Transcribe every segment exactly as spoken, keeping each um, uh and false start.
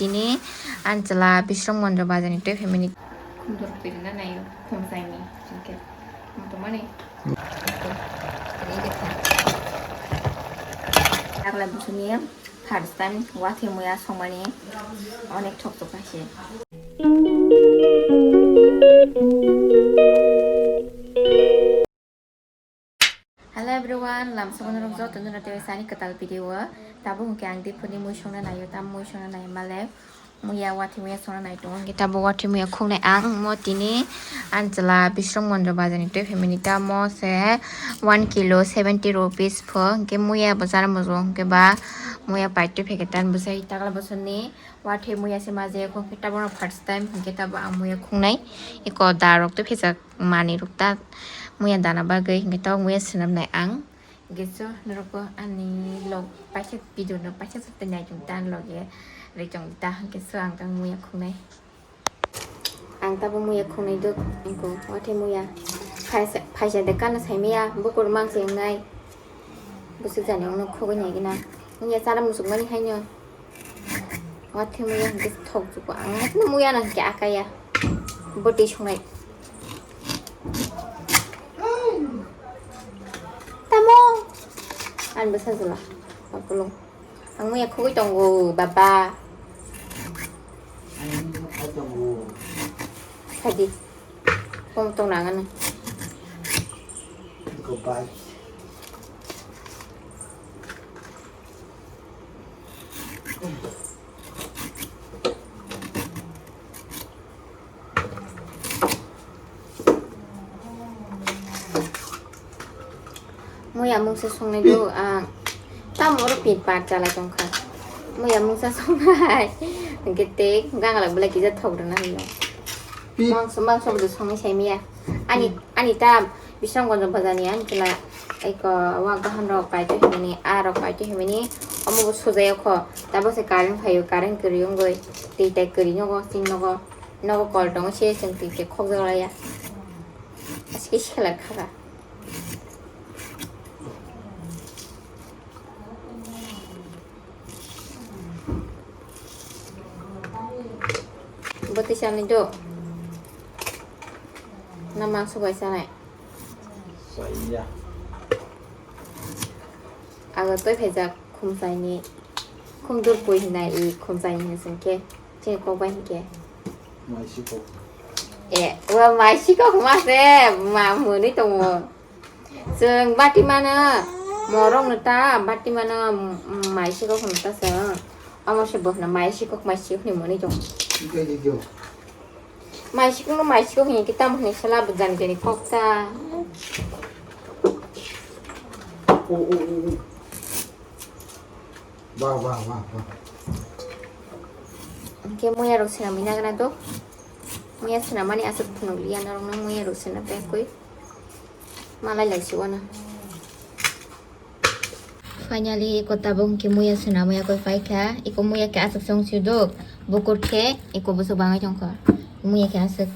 Tini ang chwla Bishrong Mondro bazar ni twi family. Khumdor kwrwina naio, khumsaini, hwnkhe. Tongmani. Takla busuni first time watwi muya songmani onek thok thok khaise. Hello everyone, lamsogo norok joto no tei sani kwtal video o. Tabuk hwnkhe ang diphuni mui songna naio, tam mui songna nai male. Muya watwi muya songna nai tongo, hwnkhe tabuk watwi muya khuknai ang mo tini ang chwla Bishrong Mondro bazar ni twi family tamo se one kilo seventy rupees pho, hwnkhe muya bo jara muchung hwnkhe ba muya paitwi phekhe tan bwsai takla bosoni. Watwi muya se maje khuk khe tabuk first time hwnkhe tabuk ang muya khuknai. Eko da rok twi phejak manwi rok ta muya dana bagwi hwnkhe tabuk muya swnamnai ang. Hwnkhe so norok ani log paisa video no paisa sa twi nai tong ta loge rwi tong ta hwnkhe so ang tang muya khuknai. Ang tabuk muya khuknai duk eko watwi muya phaisa phaisa de kana sai maya bukur mang se wngnai. Bwswk jani wngno khogwi nai gina. Wngya chara muchungmani haino. Watwi muya hwnkhe thok jugo. Ang haino muya no hwnkhe akaya. Bwtwi songnai. Tamo. Ang bwsa jala. Apulung. Ang muya khogwi tongo, baba. Sadi. Kom tong nang ano. Goodbye. Muya mungsa songnai do ang. Tamo oro pit pat chalai tongkha. Muya mungsa songnai. Hwnkhe tei gangla belai kisa thok rwna hwnwi. Pit. Mangso mangso bo songnai sai maya. Ani ani ta Bisramganj bazar ni ani chwla eko wa gahan rok paito himani a rok paito himani omo bo sujai o kho. Tabo se current phaio, current kwrwi wngwi twi tai kwrwi nogo chini nogo. Nogo kol tongo se chwng twi se khokjak laiya. Aske selar kha. Bwtwi sanai do. Na mangso bai sanai. Saiya. Abo twi phaijak khumsaini. Khumdur pui hinai i khumsaini hinsing khe. Chini kok bai hinkhe. Mai sikok. E, wa mai sikok ma se, ma mwnwi tongo. Chwng bati mano, morok no ta bati mano, mm, mai sikok hwn ta chwng. Omo se bo hwno mai sikok, mai sikok ni mwnwi tongo. Mai sikok no mai sikok hwn khe tamo hwnwi sala bo jani jani kok ta. O, o, o, o. Wah, wah, wah, wah. Hwnkhe muya rok swnamwi nagana do. Muya swnamani aswk phunukliya norokno muya rok swnam pekwi. Malai lai si wano. Finally, eko tabuk hwnkhe muya swnamwi yakwi paikha. Eko muya khe aswk chwng si do. Bukur khe eko bwswk bangwi tongkha. Muya khe aswk.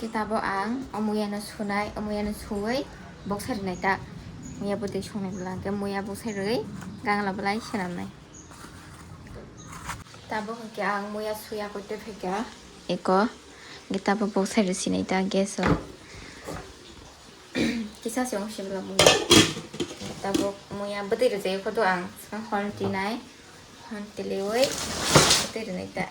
Khe tabuk ang o muya no sunai, o muya no suwi boksa rinai ta. Muya bwtwi songnai bwla hwnkhe muya boksa rwi gangla bwlai swnamnai. Tabuk hwnkhe ang muya suya koi tei phaikha. Eko hwnkhe tabuk boksa rwi sinai ta gas o. Kisa se wng simla muya. Tabuk muya bwtwi rwjai kho do ang swkang hor tinai. Hon tiliwi bwtwi rwnai ta.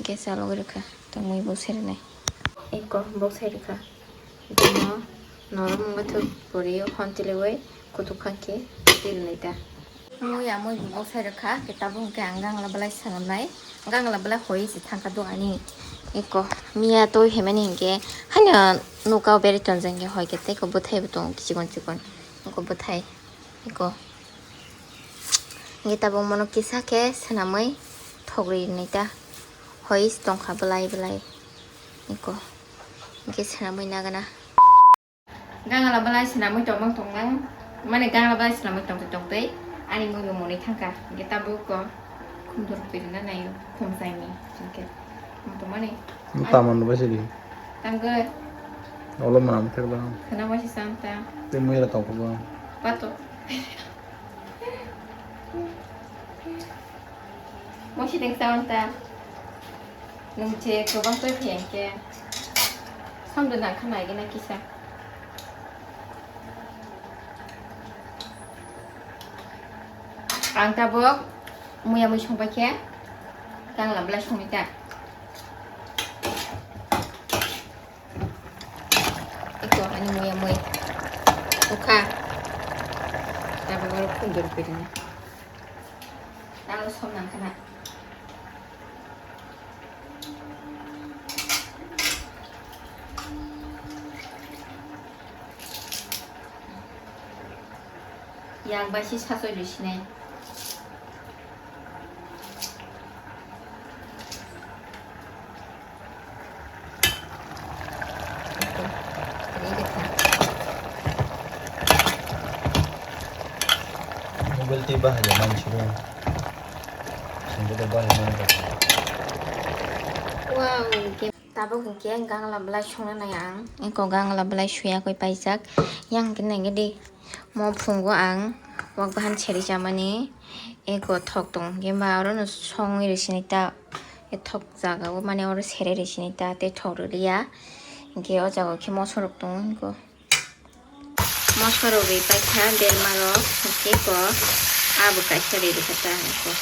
Gas alogwi rwkha, tongmwi bo serinai. Eko bo sai rwkha. Bino norom wngkha thwk pori hon tiliwi kutuk kha khe twi rwnai ta. Mui amui bo sai rwkha, khe tabuk hwnkhe ang gangla belai swnamnai. Gangla belai hoi se thangkha do ani. Eko miya toi hemani hinkhe haino nukao berai tonjak hinkhe hoi khe tei ko bwthai bo tongo chikon chikon. Eko bwthai. Eko. Hingke tabuk mono kisa khe swnamwi thogri nai ta. Hoi tongkha belai belai. Eko. Hingke swnamwi nagana. Gangala belai swnamwi tongmang tongmang. Mane gangala belai swnamwi tongtwi tongtwi. Ani mui bo monwi thangkha. Hingke tabuk ko khumdor kwrwina naio. Khumsaini. Hingke. Tongmani. Tamon bai sidi. Tangkhe. Olo mwnam thek dong. Khwna waisa chanta. Tei mui ela tongkha bo. Pato. Mosi deng sound ta. Nung je kwbang twi phiya khe. Sound nang kha nai gina kisa. Ang tabuk muya mui songbai khe. Tang lam belai songni ta. Ito, ani muya mui. Ukha. Tabuk oro phundur piring. Talo som nang khana. Yang bai si sasoi rwi sinai. Mobile tei bahai ya mansi ro. Singbo da bahai man ka. Wow, tabuk hwnkhe gangla belai songna nai ang. Eko gangla belai suya koi paijak. Yang hwnkhe nai di. Mo phungo ang wak bahan seri chamani eko thok tong hwnkhe ba orono songwi rwsini ta, e thok jaga o mane oro sere rwsini ta tei thok rwliya. Hwnkhe o jaga o khe moso rok tongo hwnkhe moso rok rwi paikha berma rok hwnkhe eko abo kaisa rwi rwkha ta eko.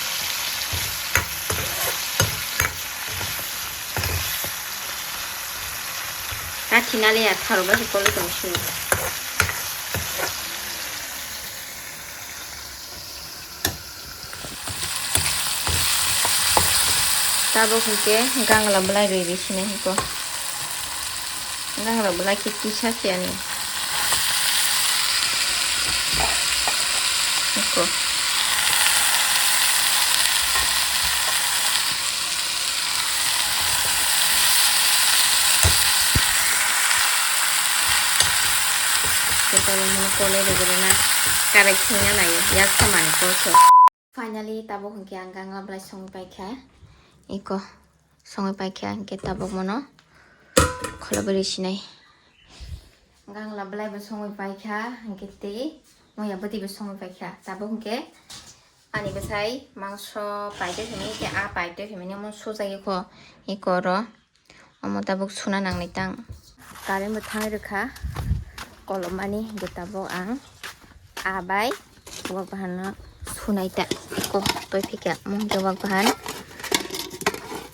Kathi naliya tharo bai kolo tong sini. Tabuk hwnkhe gangla belai rwi rwi sini hwnkhe. Gangla belai khe kisa se ani. Eko. Kita yang mana kolai begini na, karai khinga na ya, ya sama ni koso. Finally, tabuk hwnkhe ang gangla belai songwi paikha. Eko. Songwi paikha hwnkhe tabuk mono kholobrwi sinai. Gangla belai bo songwi paikha hwnkhe tei muya bwtwi bo songwi paikha. Tabuk hwnkhe ani bwsai mangso paitwi hwnwi khe a paitwi hwnwi omo sujagwi kho eko oro. Omo tabuk suna nangnai tang. Current bo thangwi rwkha kolomani hwnkhe tabuk ang a bai. Wak bahan no sunai ta ko toi phika mung ke wak bahan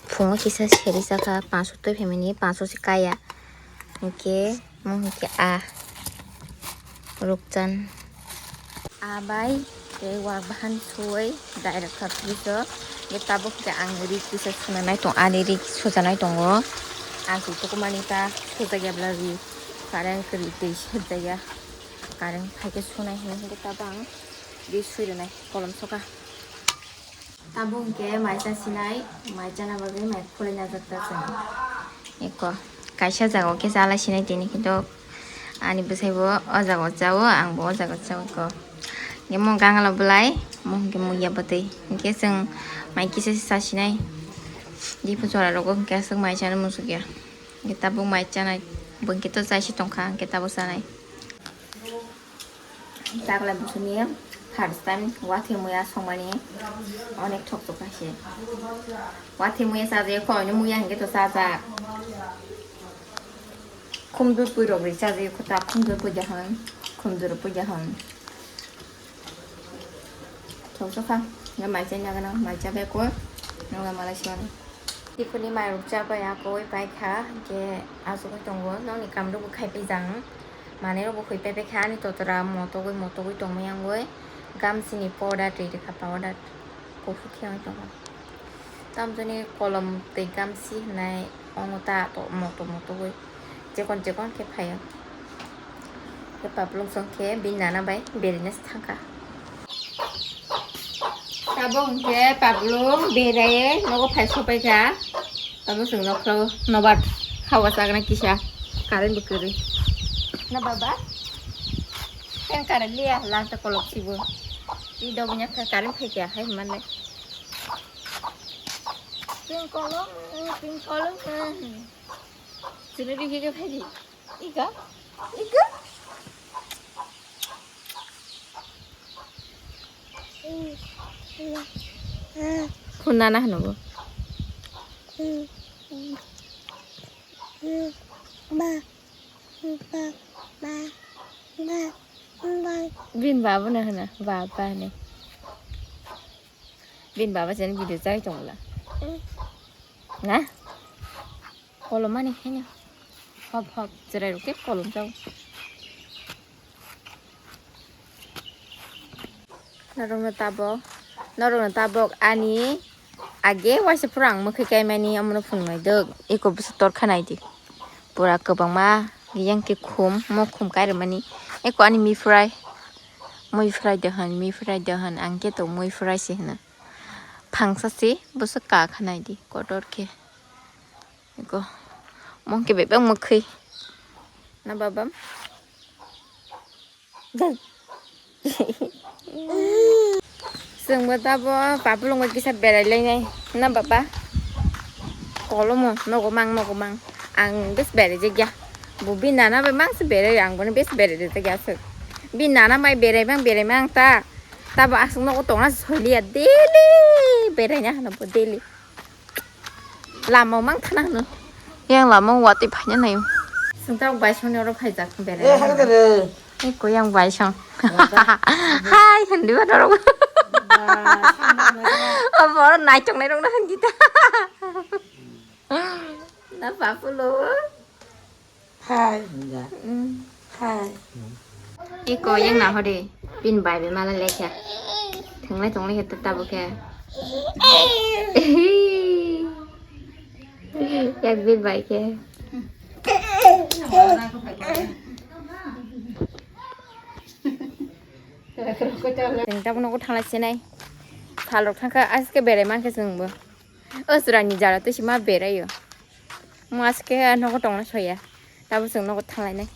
phungo kisa seri saka panso toi family panso si kaya hingke mung hingke a rukchan a bai ke wak bahan suwai direct kha piso ke tabuk ke ang ri kisa sunanai tong ani ri sujanai tongo ang si tukumani ta sujak ya bla ri kareng kri tei sujak ya. Kareng phaikhe sunai hinwi hwnkhe tabang di sui rwnai kolom soka. Tabuk hwnkhe mai cha sinai, mai chana bagwi mai khulai najak ta chwng. Eko kaisa jaga o khe chala sinai tini kintu ani bwsai bo o jaga o chao, ang bo o jaga o chao eko. Hwnkhe mo gangla bwlai mo hwnkhe muya bwtwi hwnkhe chwng mai kisa se cha sinai. Diphu chwla rogo hwnkhe aswk mai chana muchukya. Hwnkhe tabuk mai chanai bo hwnkhe to chai se tongkha hwnkhe tabuk chanai. Chakla bwswkni first time watwi muya songmani onek thok thok kaise. Watwi muya chajak kho, ani muya hwnkhe to chajak. Khumjur pui rok ri chajak kho ta, khumjur pui jahon, khumjur pui jahon. Thok thok kha, nang mai chai nang nang mai chabai kho, nang malai sibani. Tipuni mai rok chabai akoi pai kha, hwnkhe asugwi tongo, nokni kam rok bo khai pijak. Manwi rok bo hoi pai pai kha ani totora motogwi motogwi tongmani yangwi gamsini powder twi rwkha powder kuphur khe wng tongo. Tamjani kolom twi gamsi hinai ongo ta to moto motogwi chekon chekon khe phaio. Khe paplung song khe bini nana bai berina se thangkha. Tabuk hwnkhe pablung berai nogo phai sopai kha. Tabuk chwng nokhrao nobar khawa chakna kisa current bo kwrwi. Na baba? Fan current liya lanta kolok sibo. Twi dobo nya kha current phai kha hai manle. Pink kolok, pink kolok. Chwngno rikhe khe phai di. Ika? Ika? Phunana hwno bo. Bini baba no hwna, baba hwna. Bini baba chani video chai tongla. Na? Kolom mani hanya. Hop hop, cherai rok ke kolom chao. Norokno tabok, norokno tabok ani age waisa phuru ang mwkhwi kaimani, omono phunuknai dok. Eko bwsa torkha naidi. Pura kwbangma yang khe khum, mo khum kairwmani. Eko ani mifrai, mui frai de hwn, mifrai de hwn, ang khe to mui frai se hwno. Phangsa se bwsa ka kha naidi kotor khe. Eko, mong khe bebak mwkhwi. Na babam? Dai. Chwngbo tabo papulung bai kisa berai lainai. Na baba? Kolomo, nogo mang, nogo mang. Ang bes berai jagya. Bo bini nana bai mang se berai, ang bono bes berai jagya aswk. Bini nana bai berai mang, berai mang ta. Tabo aswk nogo tongna soiliya daily berai na hwno bo daily. Lama mang thana hwno. Yang lama watwi phaina naio. Sungta bai songni oro phaijak berai. Eh, haka dere. Eko yang bai song. Hai, hindi ba norok. Ba, sangma na. Abo oro naitok nairok na hindi ta. Na bapulo. Hai, enggak. Mm. Hai. Eko yang na hore. Bini bai bai mala lekha. Thenglai tonglai khe tabo khe. Yak bini bai khe. Teng tabo nogo thanglai sinai. Salrok thangkha aske berai mankhe chwngbo. O chwraini jara twi se ma beraio. Mo aske nogo tongna soya. Tabo chwng nogo thanglainai.